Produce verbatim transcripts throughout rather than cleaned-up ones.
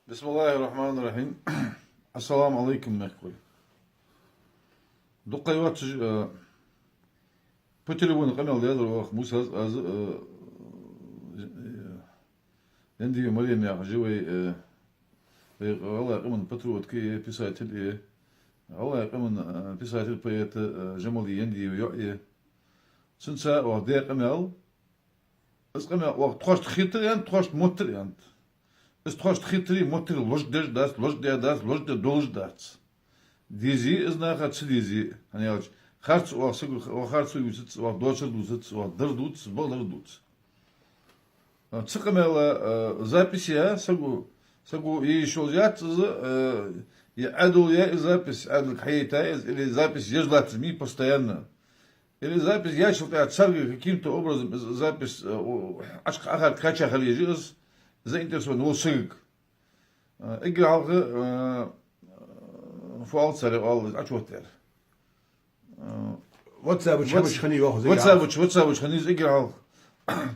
بسم الله الرحمن الرحيم. السلام عليكم, мехкахой. Дукха ха йоаццаш, э, по телефону къамаьл даьдар оаха Мусас, аз, э, э, Яндиева Марем яхаш я вай, э, вай гӀалгӀай къаман патриотка а, писатель а, гӀалгӀай къаман, э, писатель, поэт, э, Жамалдин Яндиева йоӀ а. Цунца оаха даь къамаьл, из къамаьл оаха тхоашта хетар аьннад, тхоашта моттар аьннад. Из тхоашта хетари моттари лочкъадеш дац, лочкъадаь дац, лочкъаде долаш дац. Дезе из наха, ца дезе, хӀана аьлча, харц оаха саг, оаха харцо ювцац, оаха доацар дувцац, оаха дар дувц, бакъдар дувц. А, цу къамаьла, а, запись я, саго, саго е йиш йолаш яц из, а, е Ӏаьдал я из запись, Ӏаьдалга хьаяйтай из, или запись еш латташ ма йий постоянно. Или запись яьчул тӀехьагӀа царга каким-то образом из запись, э, у, Ӏочукх-, Ӏохарга кхаьча хила еза из, заинтересованный вола сагага. Э, эггара хьалха, э, фу оал царех, оал из Ӏочуоттадаьр. Э, WhatsApp чу вац-, хӀама чу хиннай йоах из эггара хьалха. WhatsApp чу, WhatsApp чу хиннай из эггара хьалха.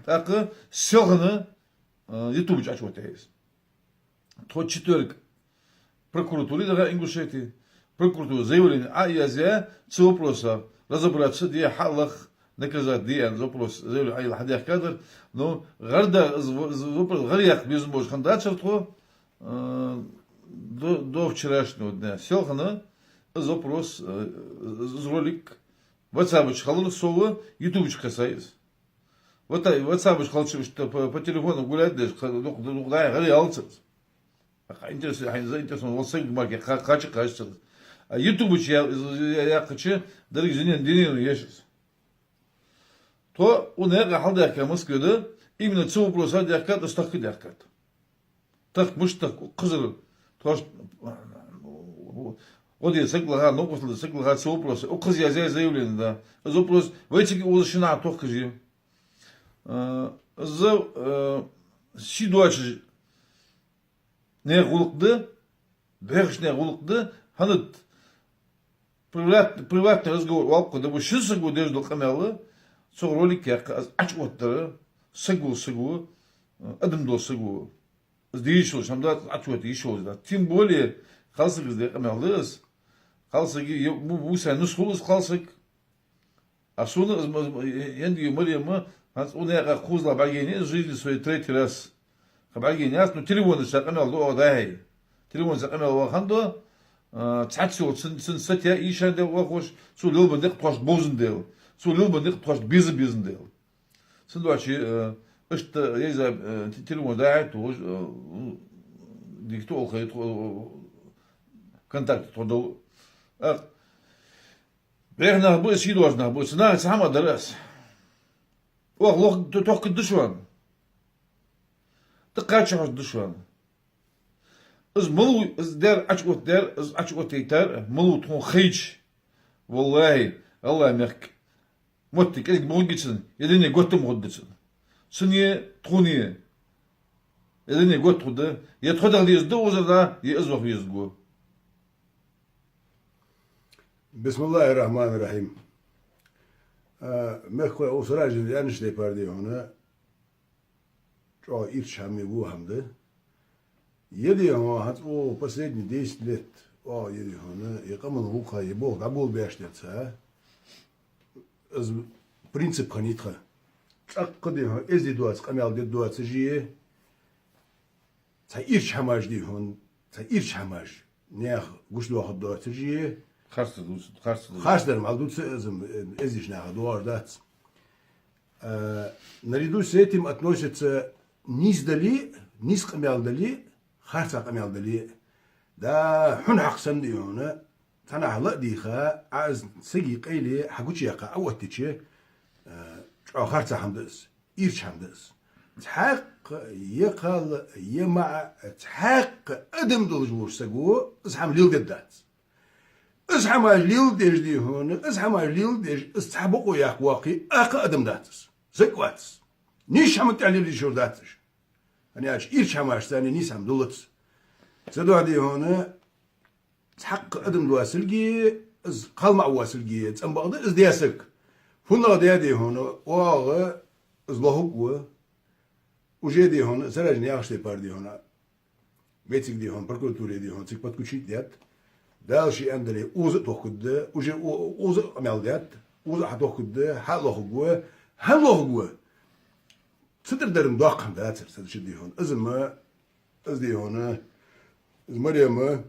ТӀаккха селхана, э, YouTube чу Ӏочуоттаяьй из. Тхо четверг прокуратуре даха Ингушетии, прокуратура заявлени Ӏо а язъяь, цу вопросах разобраться де, хьалаха наказать де аьнна, из вопрос заявлени Ӏояла хьадаьхкадар. Но гӀар да-, из в-, из вопрос гӀаръяккха безам болаш хиннадацар тхо, э, до, до вчерашнего дня. Селхана из вопрос, э, из ролик WhatsApp чу хилар сов, YouTube чу кхессай из. Вот, а, WhatsApp чу хилча, иштта по, по телефону гулять деш, ха-, дукха, дукха дӀа-хьа гӀаръяьлар цар из. Ха, интерес, хьайна заинтересован вола саг мара кхы-, кхача кхача цар из. А YouTube чу я-, я-, яьккхача, деррига зинен динен еш из. Тхо укх наькъа хьалдаьхкад Москве да, именно цу вопроса даьхкад, из тахка даьхкад. Тахка, мишта тахка, укхазара тхоашта гӀо де саг лаха, новкъостал де саг лаха, цу вопроса, укхаза язъяьй заявлени, да. Из вопрос вайцига укхаза шин хьа тохкаш я. Э, из, э, ший доацаш наьха гӀулакх да, бӀехача наьха гӀулакх да, хӀана аьлча приват-, приватный разговор оал-кх, да, шин саго деш дола къамаьл, цох ролик яьккха, из Ӏочуоттадар, саг вола саго, э, адам дола саго. Из де йиш йолаш хӀама дац, Ӏочуотта йиш йолаш дац. Тем более, кхалсага из даь къамаьл да из. Кхалсага, е-, бу-, бусай нус хул из кхалсаг. А сона из ма-, ма-, Яндиева Марема, хӀанз укх наькъа кхозлагӀа бӀаргаяйнай из жизни своей третий раз. Кхы бӀаргаяйнаяц, но телефона чу къамаьл ду оаха дӀа-хьа. Телефона чу къамаьл оаха хиннад, а, цхьацца йола цун, цун статья ийшадаьнна оаха уж, цо лелабенна никъ тхоашта бовзандаь, цо лелабенна никъ тхоашта беза безандаь. Цудухьа, э, иштта еза, э, те-, телефон дӀа-хьа тохаш, э, ну, дика тохал хай тхо, э, контакт тхо дов. Ах, бӀеха нах ба, сий доацаш нах ба, цу наха цхьа хӀама дар аз. Оаха лох-, то-, тохкаргда шоана. ТӀакхача хьожаргда шоана. Из малав, из дар Ӏочуоттадаьр, из Ӏочуоттаяйтар малав тхона хайча, валлахӀи, АллахӀа мехка, моттиг кӀезига ма хургья цун, е дуне готта ма хургда цун. Цунна, тхона е дуне готта хургда, е тхо даха дезаргда укхазара, е из ваха везаргва. بسم الله الرحمن الرحيم. А, мехкахой, укх Сираждина аьннача тайпара, дий хьона, чӀоагӀа ирча хӀама, во хӀама да. Е, дий хьона, хӀанз укх последние десять лет, оаха, е, дий хьона, е къаман гӀулакха, е болх дӀаболабеш дерца, из принцип хиннай тха. ЦӀаккха, дий хьона, эздий доаца къамаьл де доацаш а, цхьа ирча хӀамаш, дий хьона, цхьа ирча хӀамаш наьха гучадоахаргдоацаш а, харцдар дувц-, харцдар дувц-, харцдар мел дувц, из, э, эздийча наха доагӀаш дац. Э, наряду с этим относится нийса дале а, нийса къамаьл дале а, харца къамаьл дале а. Да, хьона хьакъ санна, дий хьона, цхьаннахьа ла а дийха, Ӏа из сага къайле хьагучаяьккха Ӏооттайича, э, чӀоагӀа харца хӀама да из. Ирча хӀама да из. Цхьаккха е кхал, е маӀа, цхьаккха адам долаш волча саго из хӀама леладергдац. Из хӀамаш леладеш, дий хьона, из хӀамаш леладеш, из цхьа бокъо яккха воаккхе, акха адам дац из. Саг вац из. Нийса хӀаман тӀа лела йиш йолаш дац уж. ХӀана аьлча ирча хӀамашца нийса хӀама дулац. Цудухьа, дий хьона, цхьаккха адам доацилга, из кхалмаӀа воацилга цӀенбакъда из даь саг. ФуннагӀа даь, дий хьона, оаха из лохаргва. Уже, дий хьона, Сираждина яхача тайпара, дий хьона, Вай цига, дий хьона, прокуратуре, дий хьона, цига подключить даьд. Дала ше аьннадале, укхаза а тохкаргда, уже у-, укхаза а къамаьл даьд, укхаза а хьатохкаргда, хьа а лохаргва, хьа а лохаргва. Цу тӀара дар-м доккха хӀама дацар, саша, дий хьона. Из-м, из, дий хьона, из Марема,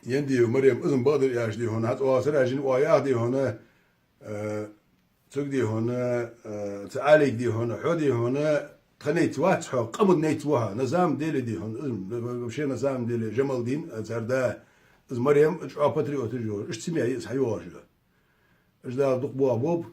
Яндиева Марема, из-м бакъдар аьлча, дий хьона, хьа цу оагӀора жин оагӀа яха, дий хьона, э, цуг, дий хьона, э, цу Ӏалийга, дий хьона, хьо, дий хьона, тха найц вац хьо, къаман найц ва хьо, на самом деле, дий хьона, из-м, вообще на самом деле, Жамалдин, э, цар да, из Марем, чӀоагӀа патриот из йоах, иштта семья я из хьайоагӀаш йола. Иштта Дала дукха боахаболба,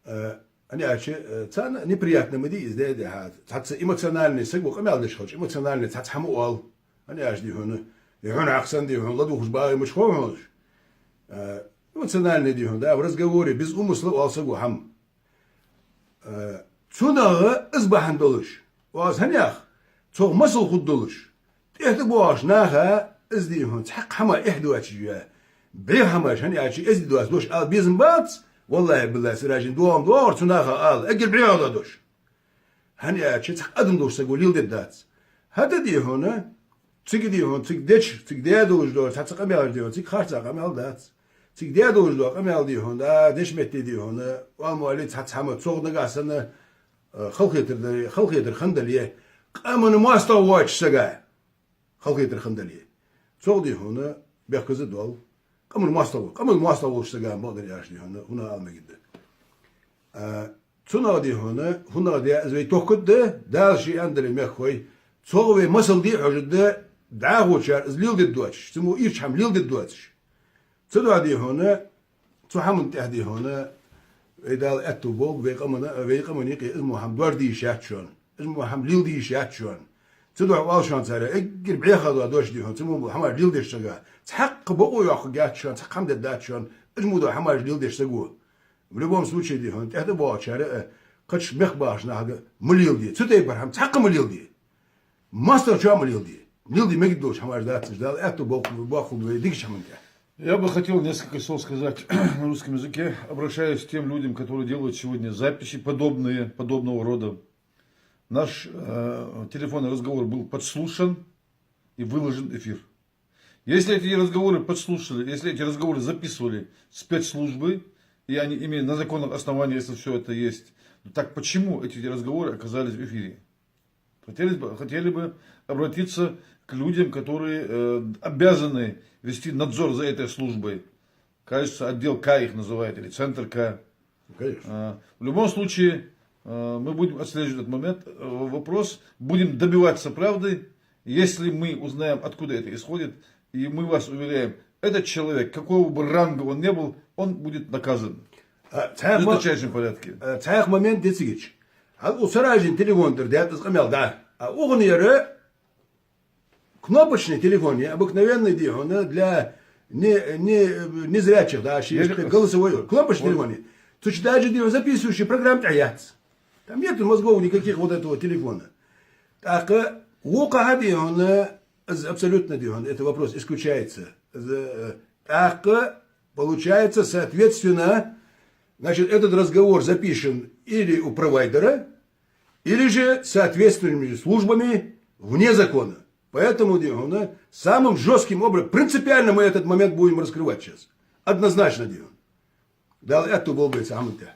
э, ани ачи, э, царна неприятно ма дий из, да, да, хьа. Цхьацца эмоциональный саг ва, къамаьл деш хилча, эмоциональный цхьацца хӀама оал. Ани ачи, дий хьона, е хьона Ӏакхсан, дий хьона, ладувгӀаш багӀа мачхо хьона. Э, эмоциональный, дий хьона, да, в разговоре без умысла оал саго хӀама. Э, цунах из бахьан долаш, оаз хӀанех, цох масал хургдолаш, тӀехьа тӀабоагӀача наха из, дий хьона, цхьаккха хӀама эхь доацаш я. Беха хӀамаш, хӀана аьлча, эздий доаца дош ала безам бац, валлахӀи-биллахӀи, саша, жин доагӀа-м доагӀар цу наха ала, эггара бӀеха дола дош. ХӀана аьлча, цхьаккха адам долча саго леладергдац. ХӀаьта, дий хьона, цига, дий хьона, цига деча, цига даь долаш дола, цхьацца къамаьлаш, дий хьона, цига харца къамаьл дац. Цига даь долаш дола къамаьл, дий хьона, да, деча метте, дий хьона, оал мо аьле, цхьацца хӀама цох нагахьа санна, э, халахетар дале, халахетар хинна дале, къаман моастагӀа воацача сага халахетар хинна дале, цох, дий хьона, бехказа доал. Къаман моастагӀа, къаман моастагӀа волча сага бакъдар аьлча, дий хьона, хӀана ала мегаш да. А, цунах, дий хьона, хӀанах да из вай тохкаргда, Дала ше аьннадале, мехкахой, цох вай масал де хьожаргда, дӀахочар из леладергдоацаш, цу мо ирча хӀама леладергдоацаш. Цудухьа, дий хьона, цу хӀаман тӀехьа, дий хьона, вай Дала аьттув болба, вай къамана, вай къаман юкъе из мо хӀама доаржаде йиш яц шоана, из мо хӀама леладе йиш яц шоана. Цудухьа оал шоана цар, эггара бӀеха дола дош, дий хьона, цу мо хӀамаш леладеча сага, цхьаккха бокъо йоаккхаргьяц шоана, цхьаккха хӀама дергдац шоана, из мо дола хӀамаш леладеча саго. В любом случае, дий хьона, тӀехьа тӀабоагӀачар, э, кхыча мехка бахача нахага ма леладе, цу тайпара хӀама цхьаккха ма леладе. МоастагӀчоа ма леладе. Леладе мегаш долча хӀамаш дац уж, Дала аьттув боаккхалба вай дикача хӀаман тӀа. Я бы хотел несколько слов сказать на русском языке, обращаясь к тем людям, которые делают сегодня записи подобные, подобного рода. Наш, э, телефонный разговор был подслушан и выложен в эфир. Если эти разговоры подслушали, если эти разговоры записывали спецслужбы, и они имеют на законных основаниях, если всё это есть, ну так почему эти разговоры оказались в эфире? Хотелось бы, хотели бы обратиться к людям, которые, э, обязаны вести надзор за этой службой. Кажется, отдел К их называют, или центр К. Ну, конечно. А, в любом случае, а, мы будем отслеживать этот момент, э, вопрос, будем добиваться правды. Если мы узнаем, откуда это исходит, и мы вас уверяем, этот человек, какого бы ранга он ни был, он будет наказан. А, цхьа мо-, в жесточайшем порядке. А, цхьа момент да цига. Хьал у саша жин телефон тӀара даьд из къамаьл, да. А укханера кнопочный телефон я, обыкновенный, дий хьона, для не-, не-, незрячих, да, ши-, я, голосовой, кнопочный, вот, телефон я. Цу чу даже, дий хьона, записывающая программа тӀехьа яц. Там нету мозгов никаких вот этого телефона. ТӀаккха вокхо хьа, дий хьона, из абсолютно, дий хьона, этот вопрос исключается. Из, э, тӀаккха получается, соответственно, значит, этот разговор запишен или у провайдера, или же соответствующими службами вне закона. Поэтому, дий хьона, самым жёстким образом, принципиально мы этот момент будем раскрывать сейчас. Однозначно, дий хьона. Дала аьттув болба вай цу хӀаман тӀа.